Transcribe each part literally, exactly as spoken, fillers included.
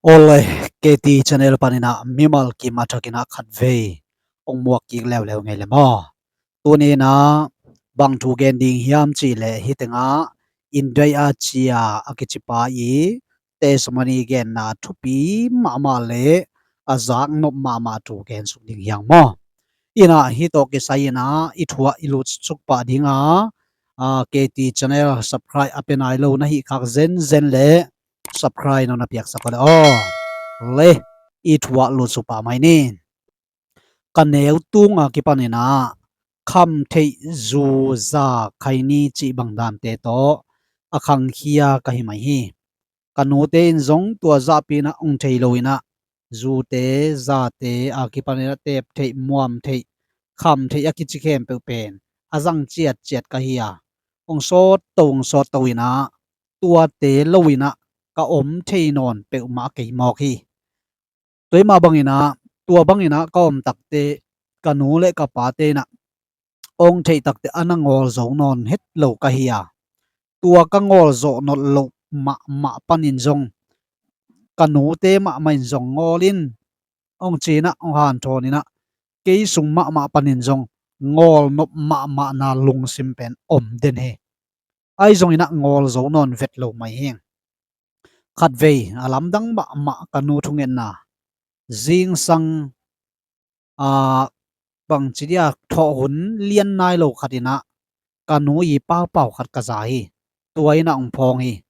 Awle, K T channel paninah mimal kim a thakinah khatvei hong muak kik leuleu ngei le maw? Tuninah bang thu gen ding hiam cihleh hih tengah India a cia a kicipa i testimony genna thupi mahmah le a zaknop mahmah thu gen suk ding hiang maw? Inah hih tawh kisai inah i thu ah i lutsuk pah dinga, a, K T channel subscribe a pe nai lo na hih khak zenzen le subscribe nong na piaksak le aw. Le i thu ah lutsuk pah mai ni. Ka neu tunga kipaninah kham theih zu za khaini cih bang dante tawh a khangkhia ka hi mai hi. Ka nute in zong tua zahpi inah ong thei lo inah zute zate a kipaninah tep theih muam theih kham theih a kici khempeuh pen a zang ciatciat ka hi a, ong sawt to ong sawt to inah tuate lo inah ka om thei nawn peuhmah kei mawk hi. Tua i mah banginah tua banginah ka om takte ka nu le ka pate inah ong theih takte a na ngawl zo nawn het lo ka hi a, tua ka ngawl zawh nolh loh mahmah panin zong ka nute mahmah in zong ngawl in ong cinah ong hanthawn inah kei sung mahmah panin zong ngawl nop mahmahna lungsim pen om den hi. Ahi zonginah ngawl zo nawn vet lo mai hi. Khatvei a lamdang mahmah ka nu thungetna zingsang, a, bangci dia thawh hun lian nai lo khatinah ka nu i paupau khat ka za hi. Tua inah ong phawng hi.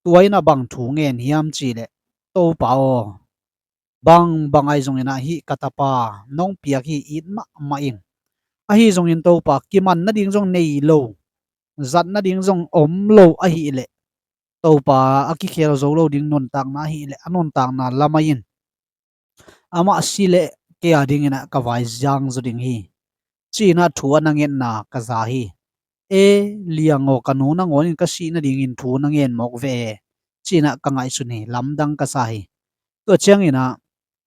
Tua inah bang thu ngen hiam cihleh, Topa aw, bang bang ahi zonginah hih ka tapa nong piak hi, it mahmah ing. Ahi zongin Topa kiman nading zong nei lo, zat nading zong om lo ahihleh, Topa a kikhel zo lo ding nuntakna ahihleh a nuntakna lamai in amah si leh kei a dinginah ka vai ziang zaw ding hi, cinah thu a na ngetna ka za hi. E, liang aw, ka nu nangawn in ka sih nadingin thu na ngen mawk ve e, cinah ka ngaihsun hi, lamdang ka sa hi. Tua cianginah,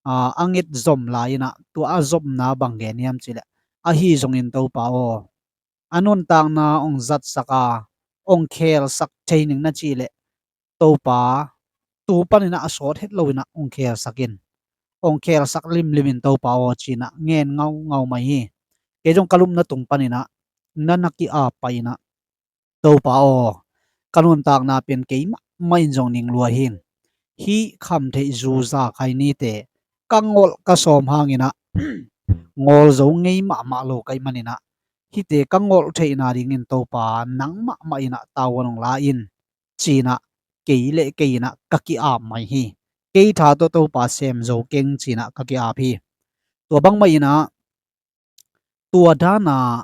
a, a nget zom lai inah tua a zopna bang gen hiam cihleh, ahi zongin Topa aw, a nuntakna ong zatsak a ong khelsak thei ning na cihleh, Topa, tu paninah a sawt het lo inah ong khelsak in, ong khelsak limlim in Topa aw, cinah ngen ngaungau mai hi. Kei zong ka lupna tung paninah na na ki-ap pai inah, Topa aw, ka nuntakna pen kei mahmah in zong ning lua hi. Hih kham theih zu za khainite ka ngolh ka sawm hanginah ngawl zo ngei mahmah lo ka hih maninah hihte ka ngolh theihna dingin Topa nang mahmah inah tau a nong la in, cinah kei le kei inah ka ki-ap mai hi. Kei tha tawh Topa sem zo keng cinah ka ki-ap hi. Tua bangmah inah tua dana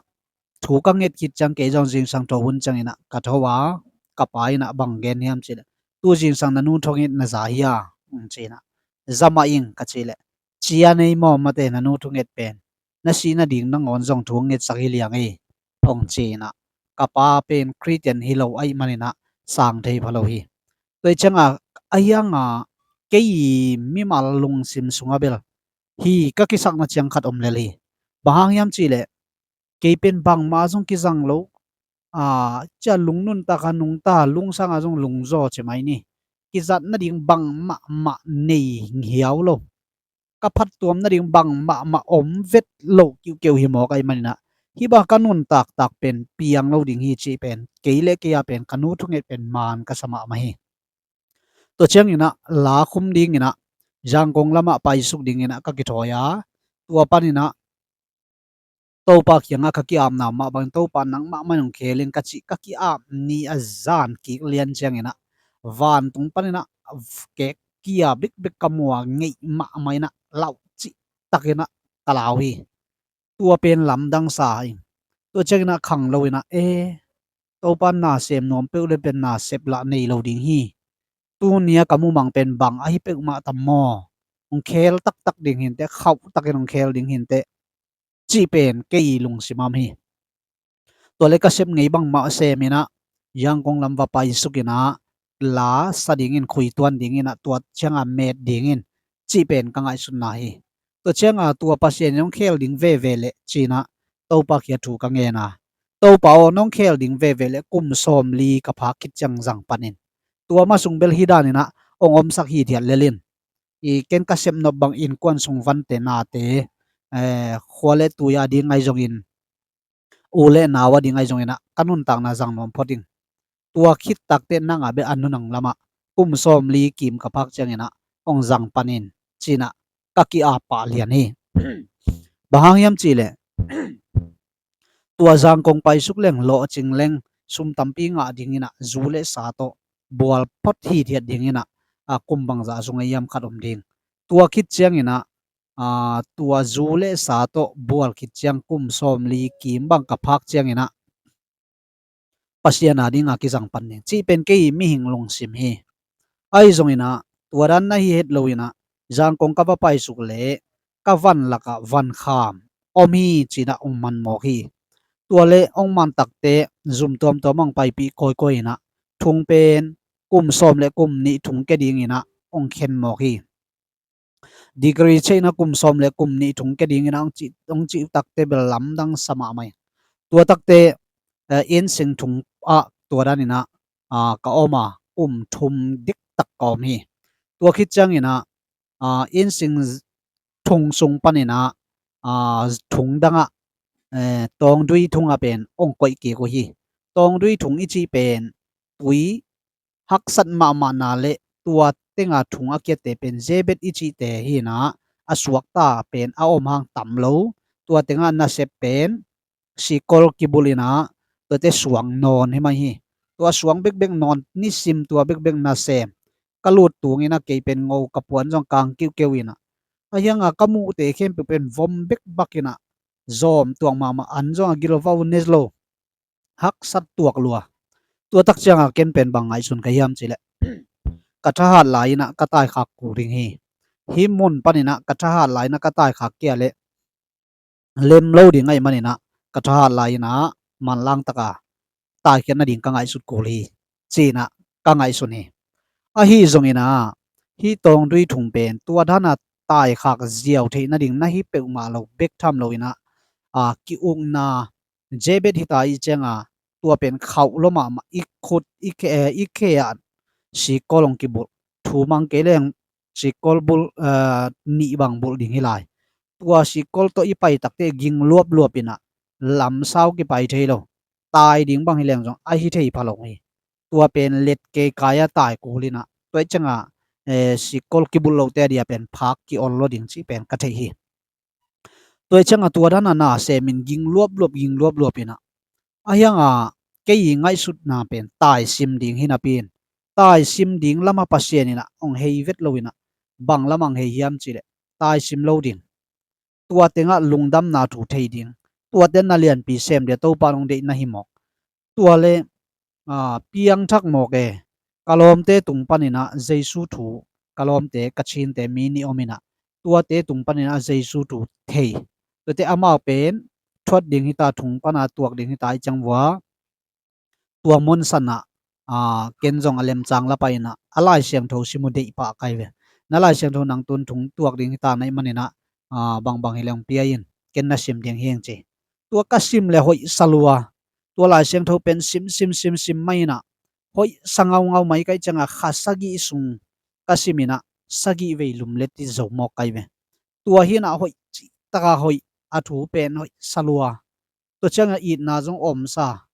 thu ka nget khit ciang kei zong zingsang tho hun cianginah ka tho a, ka pa inah bang gen hiam cihleh, tu zingsang na nu thunget na za hi a, ong cinah, za mah ing ka cihleh, cia nei maw mate, na nu thunget pen na sih nading nangawn zong thu ngetsak hi liang ei, ong cinah, ka pa pen Khristian hi lo ahih maninah sang thei pha lo hi. Tua i cianga a hianga kei i mimal lungsim sunga bel hi ka kisakna ciang khat om lel hi. Bang hang hiam cihleh, kei pen bangmah zong kizang lo, a, cia lung nuntak a nungta, lungsanga zong lungzaw ci mai ni. Kizat nading bangmahmah nei hiau lo, ka phattuam nading bangmahmah om vet lo kiukiu hi mawk ahih maninah, hih bang ka nuntaktak pen piang lo ding hi cih pen kei le kei a pen ka nu thunget pen maan ka sa mahmah hi. Tua cianginah la khum dinginah Yangon lamah paisuk dinginah ka kithawi a, tua paninah Topa kiangah ka ki-apna mah bangin, Topa nang mahmah in hong khel in ka cih ka ki-ap ni a zan kik lian cianginah vantung paninah kek ki-ap bikbik ka mu a, ngeih mahmah inah lauh cih takinah ka lau hi. Tua pen lamdang sa ing. Tua cianginah khang lo inah, e, Topa na sem nuam peuh le pen na sep lah nei lo ding hi. Tuni a ka mumang pen bang ahi peuhmah tam maw? Hong khel taktak ding hinteh, khauh takin hong khel ding hinteh, cih pen kei i lungsim am hi. Tua le ka sep ngei bangmah seminah Yangon lam va paisukinah la sa dingin, khuituan dinginah tua cianga met dingin cih pen ka ngaihsutna hi. Tua cianga tua Pasian in hong khel ding veve leh cinah Topa kiang thu ka ngen a, Topa aw, nong khel ding veve leh kum sawmli ka phak khit ciang zang panin, tua masung bel hih daninah hong omsak hithiat lel in. i ken ka sepnop bang innkuan sung vante nate, eh, khua le tui a ding ahi zongin, u le nau a ding ahi zongin ah ka nuntakna zang nuam phot ing. Tua khit takte nang a beh a nunang lamah kum sawmli kim ka phak ciangin ah hong zang pan in ci-in ah ka ki-ap pah lian hi. Bang hang hiam cih leh tua Zangkong paisuk leng lawhcing leng sum tampi ngah dingin ah zu le sa tawh bual phot hithiat dingin ah, a, kum bangzah sung a hiam khat om ding. Tua khit ciangin ah, a, tua zu le sa tawh bual khit ciang kum sawmli kim bang ka phak ciangin ah Pasian a ding a kizang pan ding cih pen kei mihing lungsim hi. Ahi zongin ah tua dan na hi het lo in ah Zangkong ka va paisuk leh ka van lakah van kham om hi ci-in ah hong man mawk hi. Tua leh hong man takte zum tuamtuam hong paipih kawikawi in ah thung pen kum sawm le kum nih thung kia dingin ah hong khen mawk hi. Degree cheina kum sawm le kum nih thung kia dingin ah hong cih, hong cih takte bel lamdang sa mahmah hi. Tua takte, eh, inn sing thung ah tua danin ah, ah, ka om a kum thum diktak ka om hi. Tua khit ciangin ah, ah, inn sing thung sung panin ah, ah, thung dangah, eh, tawngdui thung ah pen hong koih kik uh hi. Tawngdui thung i cih pen tui haksat mahmahna le tua tenga thung a kiatte pen zebet i cihte hi in ah a suakta pen a om hang tam lo. Tua tengah nasep pen sikol kibulh in ah tuate suang nawn hi mai hi. Tua suang bekbek nawn nisim tua bekbek nasem ka lut tungin ah kei pen ngo ka puan zong kang kiukiu in ah a hiang a ka muhte khempeuh pen vom bekbak in ah zawm tuak mahmah an zong a gilvau ne lo. Haksat tuak lua. Tua tak ciangah ken pen bang ngaihsun ka hiam cih leh ka thahat lai-in ah ka taikhak kul ding hi. Hih mun panin ah ka thahat lai-in ah ka taikhak kei leh lem lo ding ahih manin ah ka thahat lai-in ah manlang taka taikhiat nading ka ngaihsut kul hi ci-in ah ka ngaihsun hi. Ahi zongin ah hih tawngdui thung pen tua dan a taikhak ziau theih nading na hi peuhmah lo bek tham lo-in ah, a, ki-ukna zebet hi ta i cianga tua pen khauh lua mahmah i khut i khe, eh, i khe ah sikol hong kibulh. Thu mang kei leng sikol bulh, eh, nih bang bulh ding hi lai. Tua sikol tawh i pai takte ging luapluap in ah lamsau kipai thei lo. Tai ding bang hi leng zong a hi thei pha lo hi. Tua pen let kei kai a tai kul in ah tua i cianga, eh, sikol kibulh lote a dia pen phak ki-ol lua ding cih pen ka thei hi. Tua i cianga tua dan a nasem in ging luapluap ging luapluap in ah a hiang a kei i ngaihsutna pen taisim ding hi napi in taisim ding lamah Pasian in ah hong hei vet lo in ah bang lamah hong hei hiam cih leh taisim lo ding. Tua tengah lungdamna thu thei ding. Tuate na lianpi sem dia Topa in hong deih na hi mawk. Tua le, a, piangthak mawk e. Ka lawmte tung panin ah Jesu thu, ka lawmte ka chinte mi nih om in ah tuate tung panin ah Jesu thu thei. Tuate amau pen thuat ding hi ta, thung pana tuak ding hi ta i ciang vua tua mun sanah, a, ken zong a lemcang la pai in ah a Lai Siangtho sim uh deih pah kai ve. Na Lai Siangtho nang tun thung tuak ding hi ta na hih manin ah, a, bangbang hi leng pia in ken na sim ding hi ing ci. Tua ka sim le hoih sa lua. Tua Lai Siangtho pen sim sim sim sim mai in ah hoih sa ngaungau mai kai cianga kha sagih sung ka sim in ah sagih vei lumlet i zo mawk kai ve. Tua hi in ah hoih cih taka hoih, a thu pen hoih sa lua. Tua cianga itna zong om sa.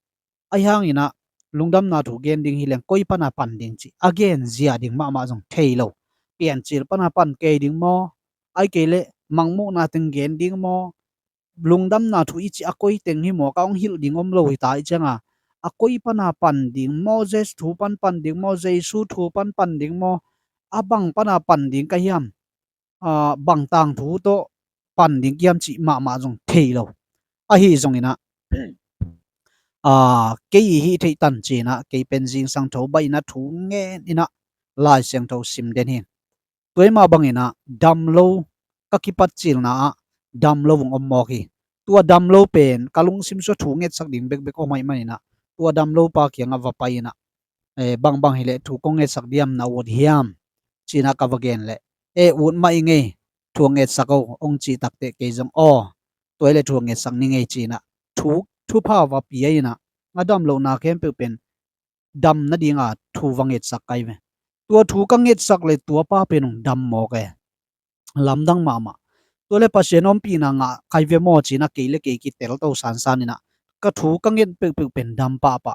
Ahi hangin ah lungdamna thu gen ding hi leng koi pana pan ding cih a gen zia ding mahmah zong thei lo. Piancil pana pan kei ding maw? Ai kei leh mangmuhna teng gen ding maw? Lungdamna thu i cih a koi teng hi maw? Ka hong hilh ding om lo hi ta i cianga a koi pana pan ding maw? Jesu thu pan pan ding maw? Jesu thu pan pan ding maw? A bang pana pan ding ka hiam? A, bang tangthu tawh pan ding kiam cih mahmah zong thei lo. Ahi zongin ah, a, kei i hih theih tan ci-in ah kei pen zingsang tho baih in ah thu ngen in ah Lai Siangtho sim den hi. Tua mah bangin ah dam lo ka kipat cilna ah dam lo hong om mawk hi. Tua dam lo pen ka lungsim sua thu ngetsak ding bekbek om ahih manin ah tua dam lo pa kiangah va pai in ah, eh, bangbang hi leh thu kong ngetsak diam na ut hiam? Ci-in ah ka va gen leh, eh, ut mah i ngei, thu ngetsak o hong cih takte kei zong aw, tua hi leh thu ngetsak ni ngei ci-in ah thu, thupha va pia in ah a dam lohna khempeuh pen dam nadinga thu va ngetsak kai ve. Tua thu ka ngetsak leh tua pa pen hong dam mawk e. lamdang mahmah. Tua le Pasian ompihna ngah kai ve maw ci-in ah kei le kei kitel to sansan in ah ka thu ka nget peuhpeuh pen dam pahpah.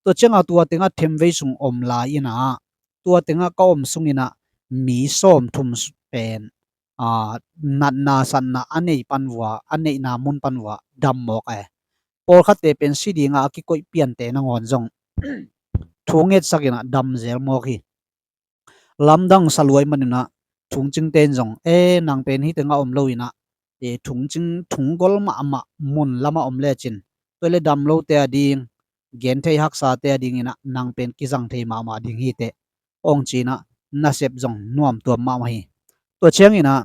Tua ciangah tua tengah themvei sung om lai in ah tua tengah ka om sung in ah mi sawmthum pen natna satna a nei pan vua, a neihna mun pan vua dam mawk e. Pawlkhatte pen si dingah a kikoih piante nangawn zong thu ngetsak in ah dam zel mawk hi. Lamdang saluai manin ah thungcingte in zong, e, nang pen hih tengah om lo in ah, e, thungcing thunggol mahmah mun lamah om lecin, tua le dam lote a ding, gen thei haksate a ding in ah nang pen kizang thei mahmah ding hi teh, ong ci-in ah nasep zong nuamtuam mahmah hi. Tua ciangin ah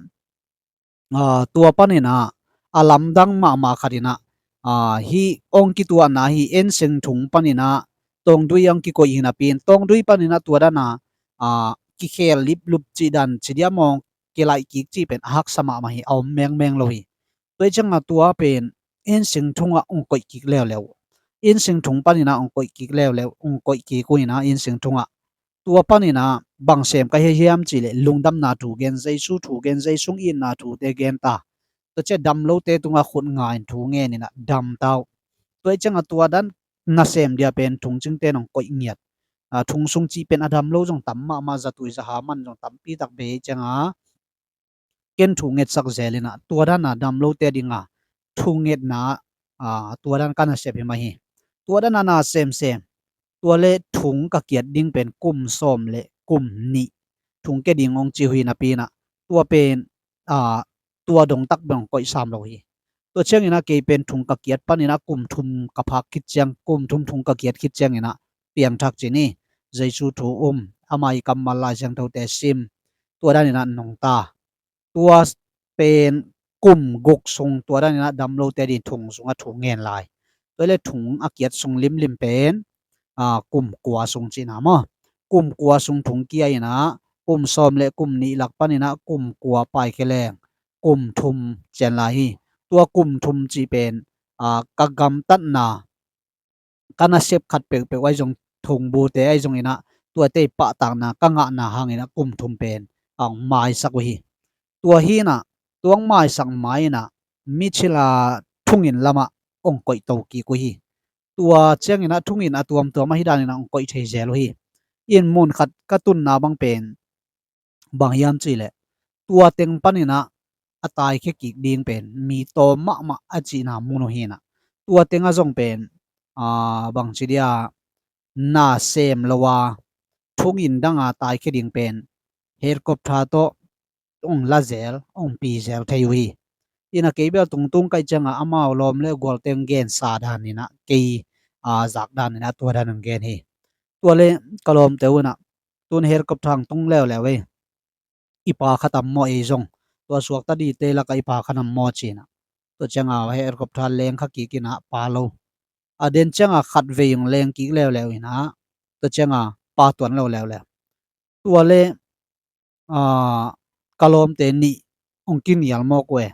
tua panin ah a lamdang mahmah khat in ah hih ong kituahna hi. Enseng thung panin ah Tawngdui ong kikoih hi napi-in Tawngdui panin ah tua dan a kikhel liplup cih dan ci dia maw, kilaih kik cih pen a haksa mahmah hi, a om mengmeng lo hi. Tua hi ciangah tua pen Enseng thungah ong koih kik leuleu. Enseng thung panin ah ong koih kik leuleu, ong koih kik uh in ah Enseng thungah tua panin ah bang sem ka hi hiam cih leh lungdamna thu gen, Jesu thu gen, Jesu itna thute gen ta. Tua ciah dam lote tungah khut nga in thu ngen in ah dam ta uh. Tua hi ciangah tua dan nasem dia pen thungcingte in ong koih ngiat. Thung sung cih pen a dam lo zong tam mahmah, zatui zaha man zong tampi tak bei hi ciangah ken thu ngetsak zel in ah tua dan a dam lote a ding a thu ngetna tua dan ka nasep hi mah hi. Tua dan a na semsem, tua le thung ka kiat ding pen kum sawm le kum nih thung ke ding ong ci uh hi napi-in ah tua pen tua dong tak bang koih sam lo hi. Tua ciangin ah kei pen thung ka kiat panin ah kum thum ka phak khit ciang, kum thum thung ka kiat khit ciangin ah piangthak ci ni, Jesu thu um, ama i kammal Lai Siangthote sim, tua danin ah nungta. Tua pen kum guk sung tua danin ah dam lote a ding thung sungah thu ngen lai. Tua le thung a kiat sung limlim pen kum kua sung cihna maw. Kum kua sung thung kia in ah kum sawm le kum nih lak panin ah kum kua paikhia leng kum thum cian lai hi. Tua kum thum cih pen ka gamtatna, ka nasep khat peuhpeuh ahi zong, thungbute ahi zongin ah tuate i pahtakna ka ngahna hangin ah kum thum pen a ong maisak uh hi. Tua hi in ah tua ong maisak mai in ah michila thungin lamah ong koih to kik uh hi. Tua ciangin ah thungin a tuamtuam ahi danin ah ong koih thei zel uh hi. In mun khat ka tunna bang pen bang hiam cih leh tua teng panin ah a taikhia kik ding pen mi tawm mahmah a cihna mun uh hi in ah tua tengah zong pen bang ci dia, na sem lo a thungin dang a taikhia ding pen helicopter tawh ong la zel, ong pi zel thei uh hi. In ah kei bel tungtung ka hih ciangah amau lawm le gualte ong gensa danin ah kei zak danin ah tua dan ong gen hi. Tua le ka lawmte uh in ah tun helicopter ong tung leuleu ei, i pa khat am maw ei zong, tua suakta dite lakah i pa khat am maw ci-in ah tua ciangah helicopter leng kha kik in ah pa lo. A den ciangah khatvei ong leng kik leuleu in ah tua ciangah pa tuan lo leuleu. Tua le ka lawmte nih ong kinial mawk uh e.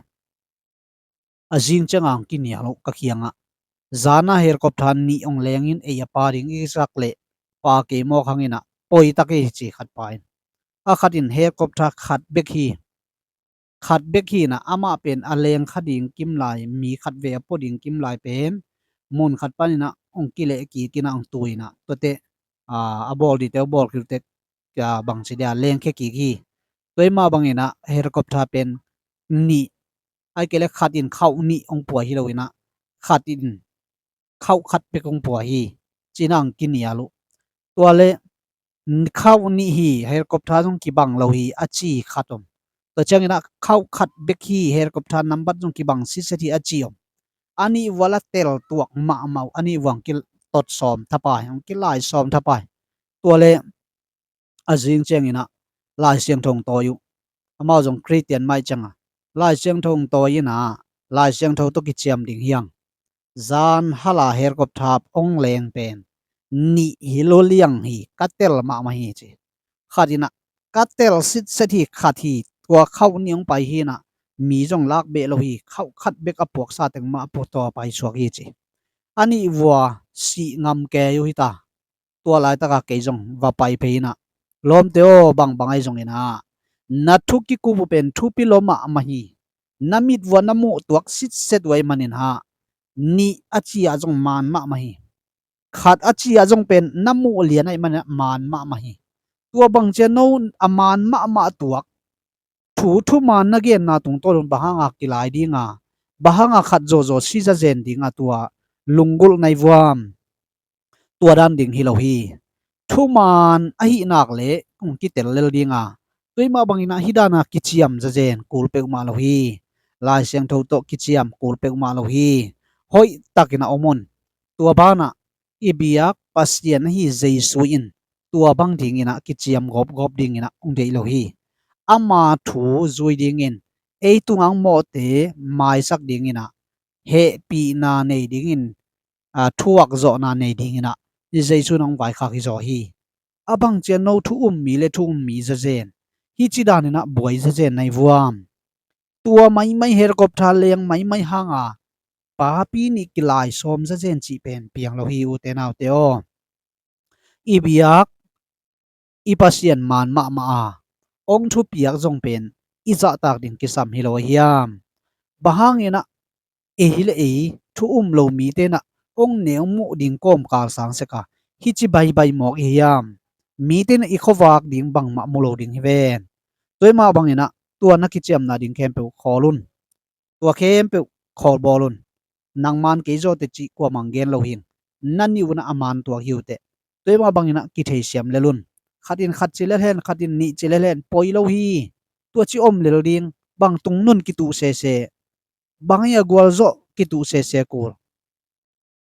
A zing ciangah ong kinial uh ka kiangah. Zana helicopter nih ong lengin ei a pa ding i sak leh pa kei mawk hangin ah poi tak hi ci khat pa in. A khat in helicopter khat bek hi. Khat bek hi in ah amah pen a leng kha ding kimlai, mi khatvei a pua ding kimlai pen mun khat panin ah ong kileh kik in ah ong tu in ah tuate a bawl dite uh bawl kik uh teh bang ci dia lengkhia kik hi. Tua hi mah bangin ah helicopter pen nih, ahih kei leh khat in khauh nih ong pua hi lo in ah khat in khauh khat bek ong pua hi ci-in ah ong kinial uh. Tua le khauh nih hi, helicopter zong kibang lo hi a ci khat om. Tua ciangin ah khauh khat bek hi, helicopter nambat zong kibang sitset hi a ci om. A nih vua la tel tuak mahmah uh, a nih vua ong kitot sawm thapai, ong kilai sawm thapai. Tua le a zing ciangin ah Lai Siangtho ong tawi uh. Amau zong Khristian mah ih ciangah Lai Siangtho ong tawi in ah Lai Siangtho tawh kiciam ding hi hang. Zan hala helicopter ong leng pen nih hi lo liang hi, ka tel mahmah hi ci. Khat in ah ka tel sitset hi, khat hi, tua khauh nih ong pai hi in ah mi zong lak beh lo hi, khauh khat bek a puaksa teng mah a puaktaw a pai suak hi ci. A nih vua sih ngam kei uh hi ta. Tua laitakah kei zong va pai phei in ah lawmte aw, bangbang ahi zongin ah Na thu kikup uh pen thupi lua mahmah hi. Na mit vua na muh tuak sitset uh ahih manin ha, nih a ci-ah zong maan mahmah hi. Khat a ci-ah zong pen na muh lian ahih manin maan mahmah hi. Tua bang ciang no a maan mahmah tuak thu thuman na genna tungtawn un bang hanga kilai dinga, bang hanga khat zawzaw si zazen dinga tua lunggulh na hi vuam? Tua dan ding hi lo hi. Thuman ahih nak leh hong kitel lel dinga, tua ahih mah bangin ah hih dana kiciam zazen kul peuhmah lo hi. Lai Siangtho tawh kiciam kul peuhmah lo hi. Hoih takin ah om un. Tua banah i biak Pasian ahi Jesu in tua bang dingin ah kiciam gawpgawp dingin ah hong deih lo hi. Ama thu zui dingin, ei tungah hong mawhte maisak dingin ah, hehpihna nei dingin, aa, thuakzawhna nei dingin ah Jesu in hong vaikhak hi zaw hi. A bang ciang no thu um mi le thu um mi zazen hih ci danin ah buai zazen na hi vuam? Tua maimai helicopter leng maimai hanga papi nih kilai sawm zazen cih pen piang lo hi, ute naute aw. I biak i Pasian maan mahmah a, hong thupiak zong pen i zahtak ding kisam hi lo a hiam? Bang hangin ah ei le ei thu um lo mite in ah hong neu muh ding kawmkal sang sek a, hih ci baibai mawk i hiam? Mite in ah i khuavak ding bangmah mu lo ding hi ven. Tua ahih mah bangin ah tua na kiciamna ding khempeuh khawl un. Tua khempeuh khawl bawl un. Nang maan kei zaw teh cih kuamah gen lo hing. Na nih un ah a maan tuak hi uh teh. Tua ahih mah bangin ah kitheisiam lel un. Khat in khat ci lel hen, khat in nih ci lel hen, poi lo hi. Tua ci om lel ding, bang tungnun kituh sese, bang hi a gualzawh kituh sese kul.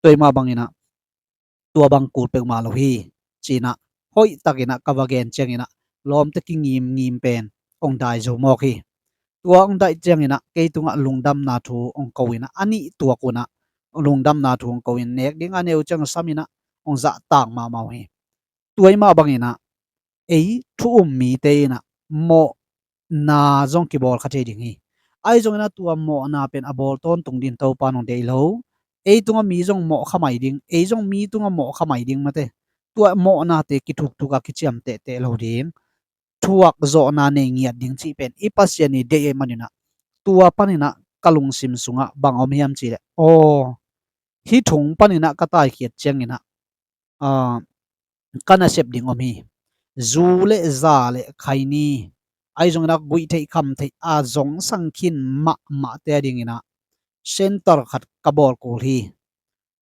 Tua ahih mah bangin ah tua bang kul peuhmah lo hi, ci-in ah hoih takin ah ka va gen ciangin ah lawmte kingimngim pen hong dai zo mawk hi. Tua hong daih ciangin ah kei tungah lungdamna thu hong ko in ah, a nih tuak un ah lungdamna thu hong ko in, nek ding a neu ciang sam in ah hong zahtak mahmah uh hi. Tua ahih mah bangin ah ei thu um mite in ah mawhna zong kibawl kha thei ding hi. Ahi zongin ah tua mawhna pen a bawl tawntung ding Topa in hong deih lo. Ei tungah mi zong mawh kha mai ding, ei zong mi tungah mawh kha mai ding mate. Tua mawhnate kithukthuk a kiciam tehteh lo ding. Thuakzawhna nei ngiat ding cih pen i Pasian i deih ahih manin ah tua panin ah ka lungsim sungah bang om hiam cih leh, aw, hih thong panin ah ka taikhiat ciangin ah, aa, ka nasep ding om hi. Zu le za le khaini, ahi zongin ah guih theih kham theih a zongsang khin mahmahte a dingin ah center khat ka bawl kul hi.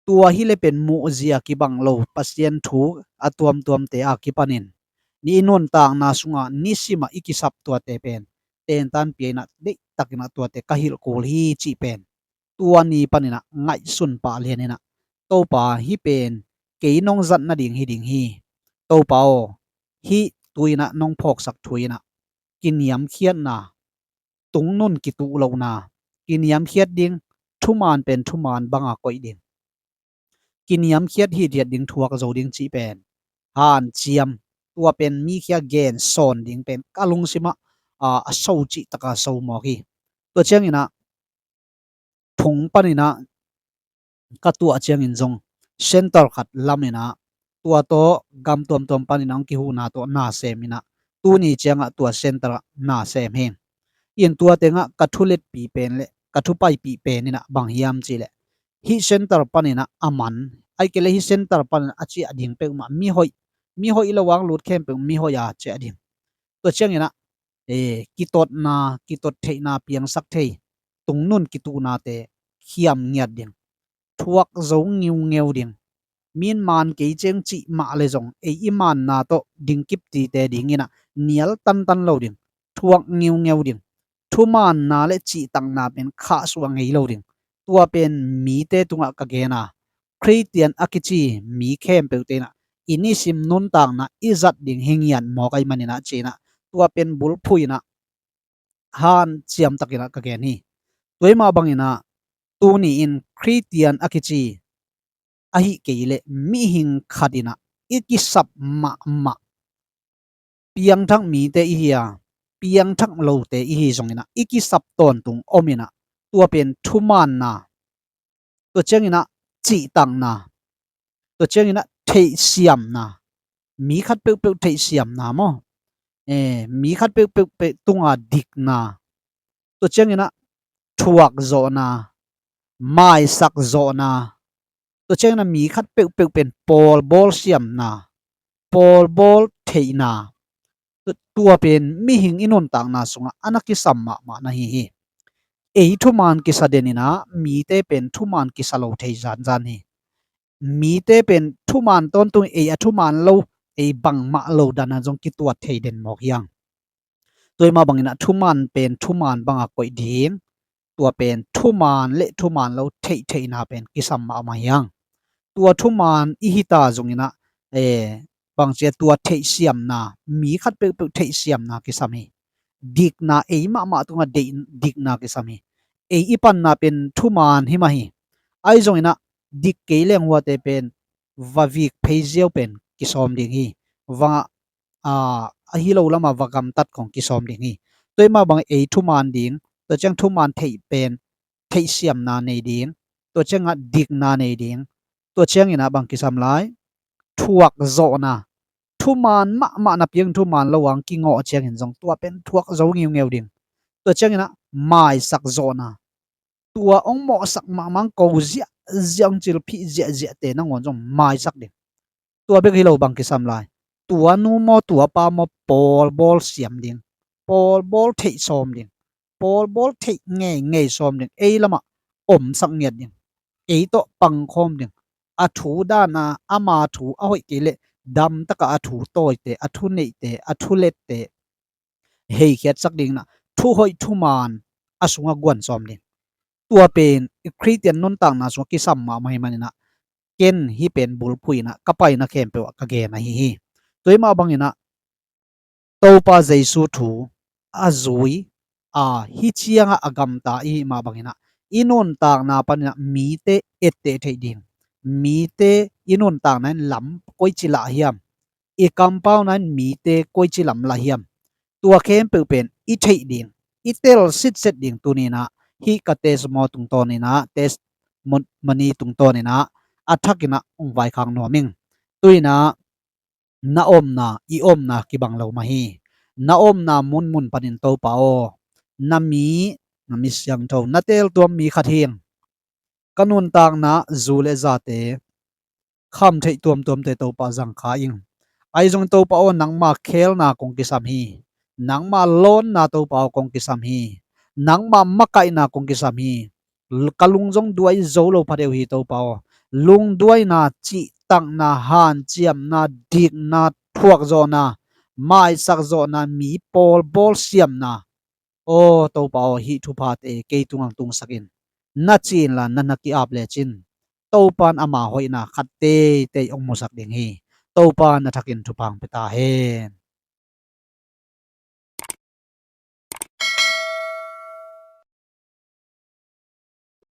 Tua hi leh pen muhzia kibang lo Pasian thu a tuamtuamte a kipanin, ni i nuntakna sungah nisimah i kisap tuate pen tentan pia in ah deihtakin ah tuate ka hilh kul hi cih pen tua ni panin ah ngaihsun pah lian in ah, Topa, hih pen kei nong zat nading hi ding hi. Topa aw, hih tu-in ah nong phawksak thu in ah kiniamkhiatna, tungnun kituh lohna, kiniamkhiat ding, thuman pen thuman banga koih ding, kiniamkhiat hithiat ding, thuak zo ding cih pen hanciam, tua pen mi kiang gen sawn ding pen ka lungsimah, aa, a so cih taka so mawk hi. Tua ciangin ah thong panin ah ka tuah ciangin zong center khat lamin ah tua tawh gam tuamtuam panin ah hong kihuhna tawh na sem in ah tuni ciangah tua center ah na sem hi. In tua tengah ka thu letpih pen le ka thu paipih pen in ah bang hiam cih leh, hih center panin ah a man, ahih kei leh hih center panin ah a ciah ding peuhmah mihoih, mihoih lo ang lut khempeuh mihoih a ciah ding. Tua ciangin ah, eh, kitotna, kitot theihna piangsak thei, tungnun kituhnate khiam ngiat ding, thuak zo ngiungeu ding. Min man kei ciang cih mah le zong ei i manna tawh dingkip tite dingin ah nial tantan lo ding, thuak ngiungeu ding. Thumanna le cihtakna pen khahsuah ngei lo ding. Tua pen mite tungah ka gen a, Khristian a kici mi khempeuhte in ah i nisim nuntakna i zat ding hi ngiat mawk ahih manin ah ci-in ah tua pen bulphuh in ah hanciam takin ah ka gen hi. Tua ahih mah bangin ah tuni-in Khristian a kici ahih kei leh mihing khat in ah i kisap mahmah, piangthak mite i hi a, piangthak lote i hi zongin ah i kisap tawntung om in ah, tua pen thumanna, tua ciangin ah cihtakna, tua ciangin ah theihsiamna, mi khat peuhpeuh theihsiamna maw, eh, mi khat peuhpeuh peuh tunga dikna, tua cianginah thuak zawhna, maisak zawhna, tua cianginah mi khat peuhpeuh pen pawlbawl siamna, pawlbawl theihna, tua pen mihing i nuntakna sungah a na kisam mahmah na hi hi. Ei thuman kisa deninah mite pen thuman kisa lo thei zanzan hi. Mite pen thuman tawntung ei a thuman lo, ei bangmah lo dana zong kituat thei den mawk hiang. Tua i mah banginah thuman pen thuman banga koih ding, tua pen thuman le thuman lo theihtheihna pen kisam mahmah hiang. Tua thuman i hita zonginah, eh, bangcia tua theihsiamna, mi khat peuhpeuh theihsiamna kisam hi. Dikna ei mahmah tunga deih dikna kisam hi. Ei i panna pen thuman hi mah hi. Ahi zonginah dik kei leng huate pen va vik phei ziau pen kisawm ding hi. Vangah, a, ahi lo lamah va gamtat khong kisawm ding hi. Tua i mah bang ei thuman ding, tua ciang thuman theih pen theihsiamna nei ding, tua ciangah dikna nei ding, tua cianginah bang kisam lai, thuak zawhna, thuman mahmah na piang thuman lo ang kingawh ciangin zong tua pen thuak zo ngiungeu ding. Tua cianginah maisak zawhna, tua hong mawhsak mahmah ang ko ziahziah ang cilphih ziahziahte nangawn zong maisak ding. Tua bek hi lo bang kisam lai, tua nu maw tua pa maw pawlbawl siam ding, pawlbawl theih sawm ding, pawlbawl theih ngeingei sawm ding, ei lamah omsak ngiat ding, ei tawh pangkhawm ding, a thu dana ama thu a hoih kei leh damtaka a thu tawite, a thu neihte, a thu lette heikhiatsak dinginah thuhoih thuman a sungah guan sawm ding. Tua pen i Khristian nuntakna sungah kisam mahmah hi maninah ken hih pen bulphuh inah ka paina khempeuh ah ka gen ahi hi. Tua i mah banginah Topa Jesu thu a zui a hih ciangah a gamta i hih mah banginah i nuntakna paninah mite etteh theih ding, mite i nuntakna in lam koici lah hiam, i kampauna in mite koici lam lah hiam, tua khempeuh pen i theih ding, i tel sitset ding tuninah hih ka testimony tungtawninah, testimony tungtawninah a thakinah hong vaikhak nuam ing. Tuinah na omna, i omna kibang lo mah hi. Na omna munmun panin Topa aw, na mi, na mi siangtho, na teeltuam mi khat hing. Ka nuntakna zu le zate kham theih tuamtuamte Topa zangkha ing. Ahi zongin Topa aw, nangma kheelna kong kisam hi. Nangma lawnna Topa aw kong kisam hi. Nangma makaihna kong kisam hi. Ka lung zong duai zo lo phadeuh hi Topa aw. Lungduaina, cihtakna, hanciamna, dikna, thuakzawhna, maisakzawhna, mi pawlbawl siamna, aw Topa aw, hih thuphate kei tungah tungsakin na ci inla na na ki-ap lecin Topa in ama hoihna khat teitei hong musak ding hi. Topa in a thakin thupha hong pia ta hen.